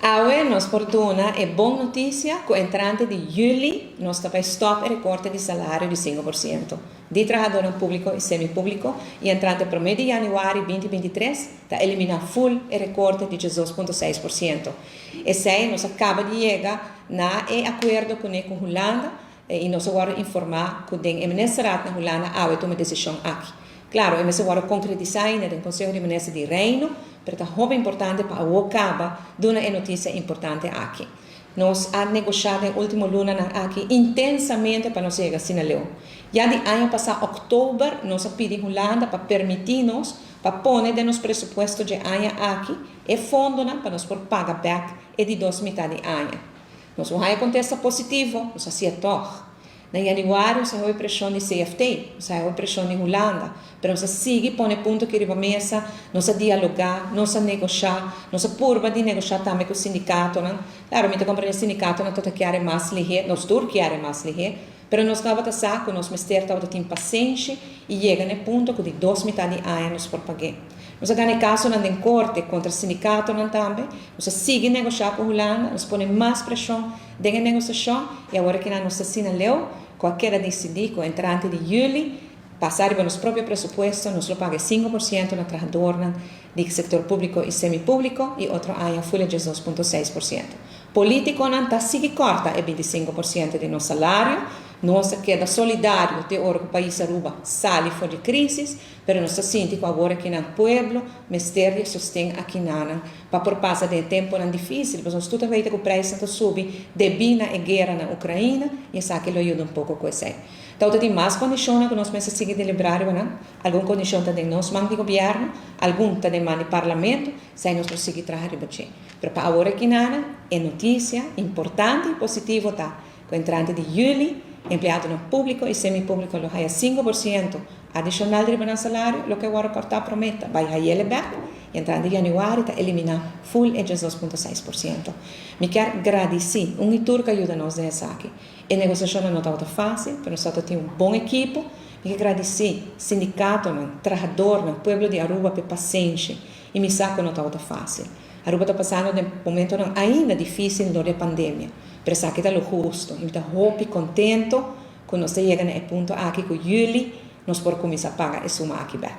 Awe nos por duna e bon notisia ku entrante di yüli nos ta bai stòp e rekorte di salario di 5% di trahadónan públiko i semi-públiko i entrante 1 di yanüari 2023 ta eliminá full e rekorte di 12.6%. Esei nos a kaba di yega na e akuerdo kuné ku Hulanda i nos a wòrdu informá ku den e ministerraad na Hulanda awe tuma e desishon aki. Klaro, e mester wòrdu konkretisá ainda den Konseho di Minister di Reino, pero ta hopi importante pa awor kaba duna e notisia importante aki. Nos a negoshá den último lunanan aki intensamente pa nos yega asina leu. Ya di aña pasá òktober nos a pidi Hulanda pa permití nos pa pone den nos presupuesto dje aña aki e fondonan pa nos por paga bèk e di dos mitá di aña. Nos no haña kontesta positivo, nos hasié tòg. Na yanüari nos a hopi preshon di CFT, nos a hopi preshon di Hulanda, pero nos a sigui pone punto aki riba mesa, nos a dialogá, nos a negoshá, nos a purba di negoshá tambe ku sindikatonan. Klaro, mi ta komprendé sindikatonan ta ta kier e mas lihé, nos tur kier e mas lihé, pero nos tabata sa ku nos mester tabata tin pasenshi i yega na e punto ku di dos mitá di aña nos por pag'é. Nos a gana e kasonan den korte kontra sindikatonan tambe, nos a sigui negoshá ku Hulanda, nos pone mas preshon den e negosiashon i awor kinan nos ta asina leu ku a keda disidí ku entrante di yüli pasa riba nos propio presupuesto nos lo paga e 5% na trahadornan di sektor públiko i semi-públiko i otro aña full e 12.6%. Polítikonan ta sigui kòrta e 25% di nos salario. Nos a keda solidario te ora ku pais Aruba sali for di krísis, pero nos ta sinti ku awor akinan pueblo mester di e sosten akinanan pa por pasa den e temponan difísil, pasobra nos tur ta weten ku preisnan ta subi debí na e guera na Ukraina i esaki lo yuda un poko ku esei. Tabata tin mas kondishonnan ku nos mester sigui deliberá riba nan. Algun kondishon ta den nos man di gobièrnu, algun ta den man di parlamento, esei nos lo sigui traha riba dje. Pero pa awor akinanan e notisia importante i positivo ta ku entrante di yüli empleadonan públiko i semi-públiko lo haya 5% adishonal riba nan salario, loke wòrdu kòrtá promé ta bai hayele bèk i entrante di yanüari ta eliminá full e 12.6%. Mi kier gradisí un i tur ku a yuda nos den esaki. E negosiashonnan no tabata fásil, pero nos tabata tin un bon ekipo. Mi ke gradisí sindikatonan, trahadornan, pueblo di Aruba pa e pasenshi i mi sa ku no tabata fásil. Aruba ta pasando den momentonan ainda difísil dor di e pandemia, pero esaki ta lo husto i mi ta hopi kontento ku nos ta yega na e punto aki ku yüli nos por kuminsá paga e suma aki bèk.